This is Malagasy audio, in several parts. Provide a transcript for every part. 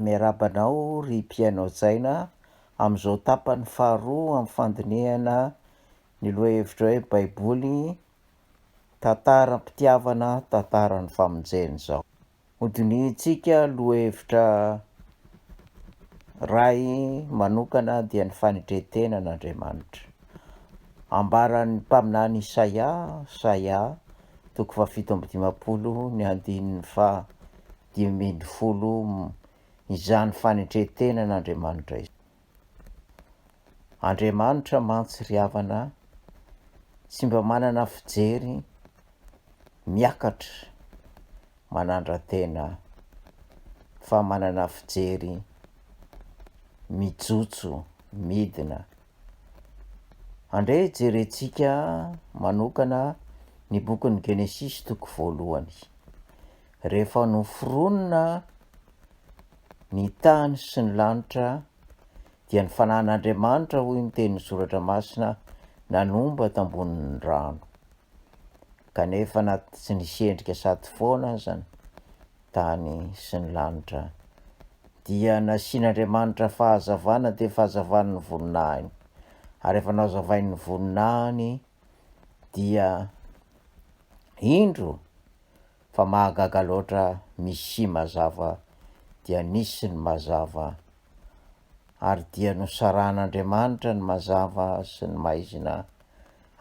Faly miarahaba anao ry mpihaino hajaina amin'izao tapany faharoa amin'ny fandinihana ny lohahevitra hoe Baiboly, tantaram-pitiavana, tantaran'ny famonjena izao. Hodinihintsika lohahevitra iray manokana dia ny fanetren-tenan'Andriamanitra. Ambaran'ny mpaminany Isaia, Isaia, toko fahafito amby dimampolo ny andininy faha 15 izany fanetren-tenan'Andriamanitra izany. Andriamanitra mantsy ry havana tsy mba manana fijery miakatra manandra-tena fa manana fijery mijotso midina. Andreha jerentsika manokana ny bokin'ny Genesisy toko voalohany. Rehefa noforonina ny tany sy ny lanitra dia ny fanahin'Andriamanitra hoy ny tenin'ny soratra masina nanomba tambonin'ny rano. Kanefa na tsy nisy endrika sady foana aza ny tany sy ny lanitra dia nasian'Andriamanitra fahazavana dia fahazavan'ny voninahiny. Ary rehefa nohazavain'ny voninahiny dia indro Fa mahagaga loatra misy mazava dia nisy ny mazava ary dia nosarahan'Andriamanitra ny mazava sy ny maizina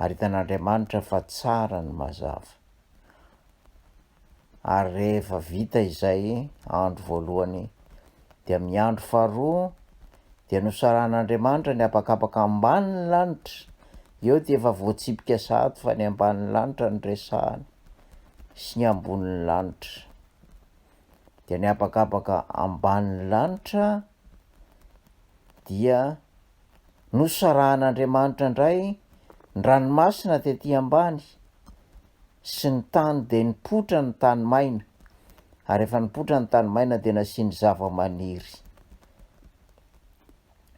ary hitan'Andriamanitra fa tsara ny mazava. Ary rehefa vita izay andro voalohany dia amin'ny andro faharoa dia nosarahan'Andriamanitra ny habakabaka ambanin'ny lanitra, eo dia efa voatsipika sahady fa ny ambanin'ny lanitra no resahana. sy ny ambonin'ny lanitra. Dia ny habakabaka ambanin'ny lanitra dia nosarahan'Andriamanitra indray ny ranomasina tety ambany sy ny tany dia nipoitra ny tany maina, ary rehefa nipoitra ny tany maina dia nasiany zava-maniry.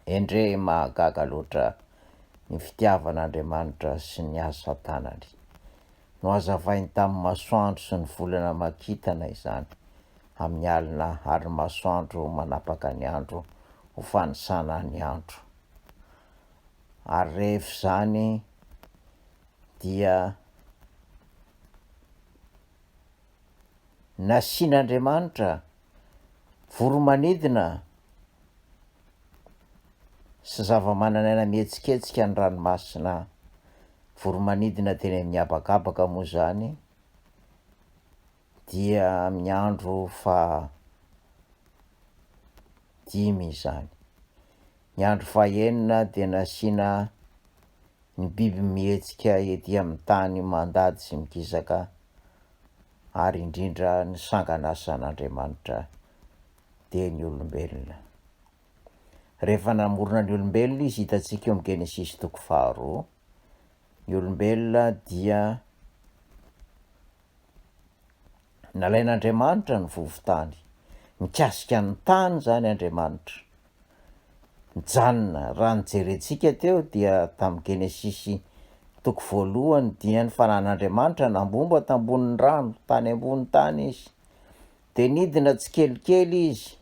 Endrey mahagaga loatra ny fitiavan'Andriamanitra sy ny asa tanany. Nohazavainy tamin'ny masoandro sy ny volana aman-kintana izany amin'ny alina ary ny masoandro manapaka ny andro ho fanisana ny andro. Ary rehefa izany dia nasian'Andriamanitra voro-manidina sy zava-manan'aina mihetsiketsika ny ranomasina voro-manidina teny amin'ny habakabaka moa izany dia amin'ny andro faha dimy izany. Ny andro faha enina dia nasiana ny biby mihetsika ety amin'ny tany mandady sy mikisaka ary indrindra ny sangan'asan'Andriamanitra dia ny olombelona. Rehefa namorona ny olombelona izy, hitantsika eo amin'ny Genesisy toko faharoa, ny olombelona dia nalain'Andriamanitra ny vovon-tany. Mikasika ny tany izany Andriamanitra. Mijanona, raha ny jerentsika teo dia tamin'ny Genesisy toko voalohany dia ny fanan'Andriamanitra nambomba tambonin'ny rano, tany ambony tany izy. Dia nidina tsikelikely izy,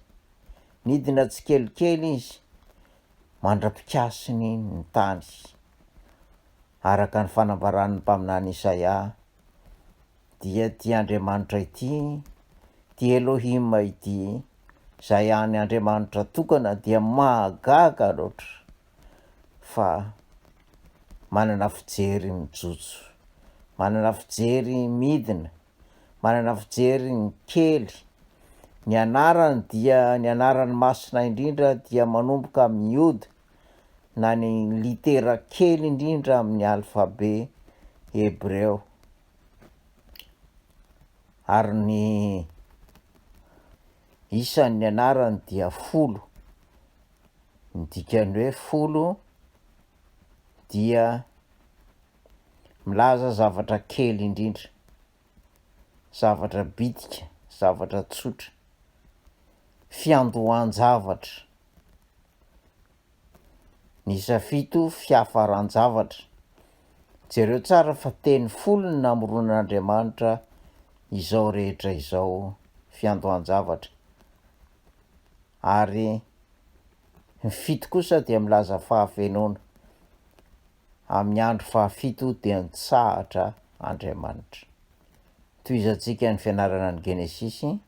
nidina tsikelikely izy mandra-pikasiny ny tany. Araka ny fanambaran'ny mpaminany Isaia, dia ity Andriamanitra ity, ity Elohim ity, izay hany Andriamanitra tokana dia mahagaga loatra fa manana fijery mijotso, manana fijery midina, manana fijery ny kely. Ny anarany dia ny anarany masina indrindra dia manomboka amin'ny Yoda na ny litera kely indrindra amin'ny alfabe hebreo. Ary ny isan'ny anarany dia folo. Ny dikan'ny hoe folo dia Milaza zavatra kely indrindra, zavatra bitika, zavatra tsotra, fiandohan-javatra. Ny isa fito, fiafaran-javatra. Jereo tsara fa teny folo ny namoronan'Andriamanitra izao rehetra izao, fiandohan-javatra. Ary ny fito kosa dia milaza fahafenoana. Amin'ny andro fahafito dia nitsahatra Andriamanitra. Tohizantsika ny fianarana ny Genesisy.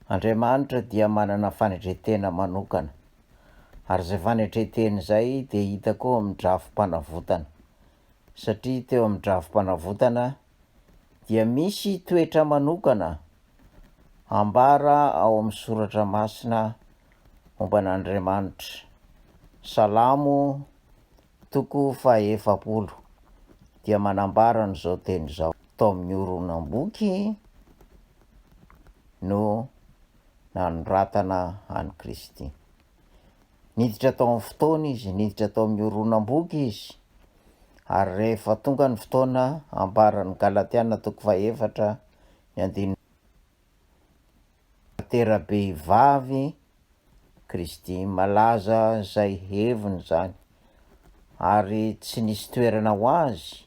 Andriamanitra dia manana fanetren-tena manokana. Ary izay fanetren-tena izay dia hita koa amin'ny drafi-panavotana. Satria teo amin'ny drafi-panavotana dia misy toetra manokana ambara ao amin'ny soratra masina momba an'Andriamanitra. Salamo toko faha-40 dia manambara an'izao teny izao, Tao amin'ny horonam-boky no nanoratana an'i Kristy. Niditra tao amin'ny fotoana izy, niditra tao amin'ny horonam-boky izy, ary rehefa tonga ny fotoana, ambaran'ny Galatiana toko fahefatra ny andininy Tera-behivavy Kristy, malaza izay heviny izany, ary tsy nisy toerana ho azy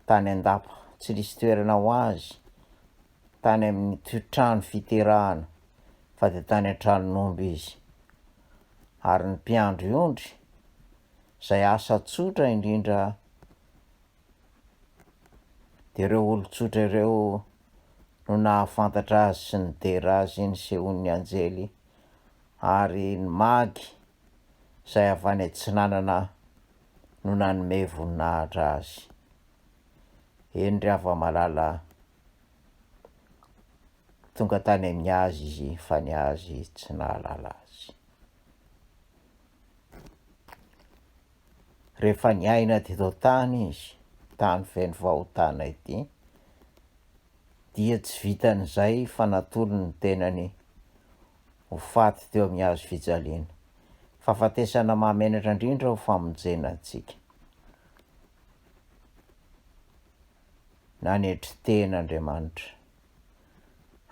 tany an-dapa, tsy nisy toerana ho azy tany amin'ny trano fiterahana, fa dia tany an-tranon'omby izy. Ary ny mpiandry ondry, izay asa tsotra indrindra, dia ireo olon-tsotra ireo no nahafantatra azy sy nidera azy nisehoan'ny anjely, ary ny magy izay avy any atsinanana no nanome voninahitra azy. Eny ry hava-malala, tonga tany amin'ny azy izy fa ny azy tsy nahalala azy. Rehefa niaina teto an-tany izy, tany feno fahotana ity, dia tsy vitan'izay fa natolony ny tenany ho faty teo amin'ny hazo fijaliana. Fahafatesana mahamenatra indrindra ho famonjena antsika. Nanetry tena Andriamanitra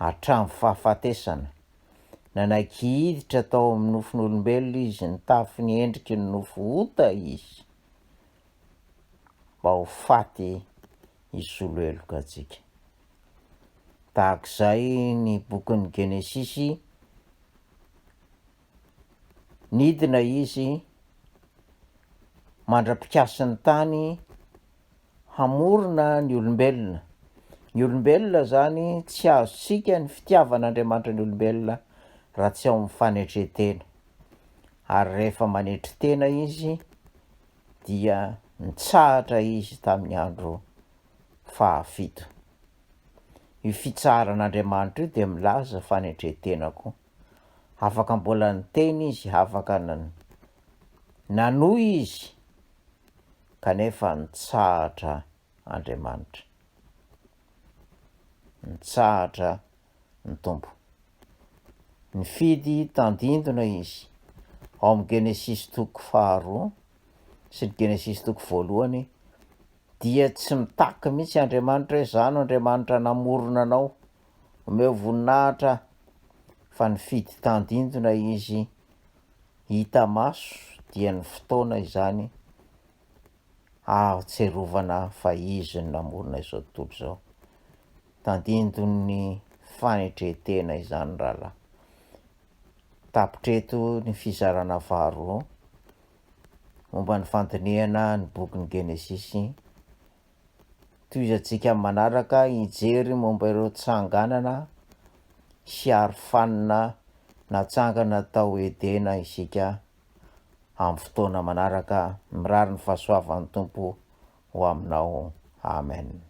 hatramin'ny fahafatesana. Nanaiky hiditra tao amin'ny nofon'olombelona Izy, nitafy ny endriky ny nofo ota Izy, mba ho faty hisolo heloka antsika. Tahaka izay ny bokin'ny Genesisy, nidina Izy mandra-pikasin'ny tany hamorona ny olombelona. Ny olombelona izany tsy azontsika ny fitiavan'Andriamanitra ny olombelona raha tsy ao amin'ny fanetren-tena. Ary rehefa manetry tena izy dia nitsahatra izy tamin'ny andro fahafito. Io fitsaharan'Andriamanitra io dia milaza fanetren-tena koa. Afaka mbola niteny izy, afaka nanohy izy kanefa nitsahatra Andriamanitra. Nitsahatra ny Tompo. Nifidy tandindona Izy. Ao amin'ny Genesisy toko faharoa sy ny Genesisy toko voalohany dia tsy mitaky mihitsy Andriamanitra hoe za no Andriamanitra namorona anao, omeo voninahitra aho, fa nifidy tandindona Izy hita maso dia ny fotoana izany ahatsiarovana fa Izy no namorona izao tontolo izao. Tandindon'ny fanetren-tena izany rahalahy. Tapitra eto ny fizarana faharoa momba ny fandinihana ny bokin'ny Genesisy. Tohizantsika amin'ny manaraka hijery momba ireo tsanganana sy arofanina natsangana tao Edena isika amin'ny fotoana manaraka. Mirary ny fahasoavan'ny Tompo ho aminao. Amen.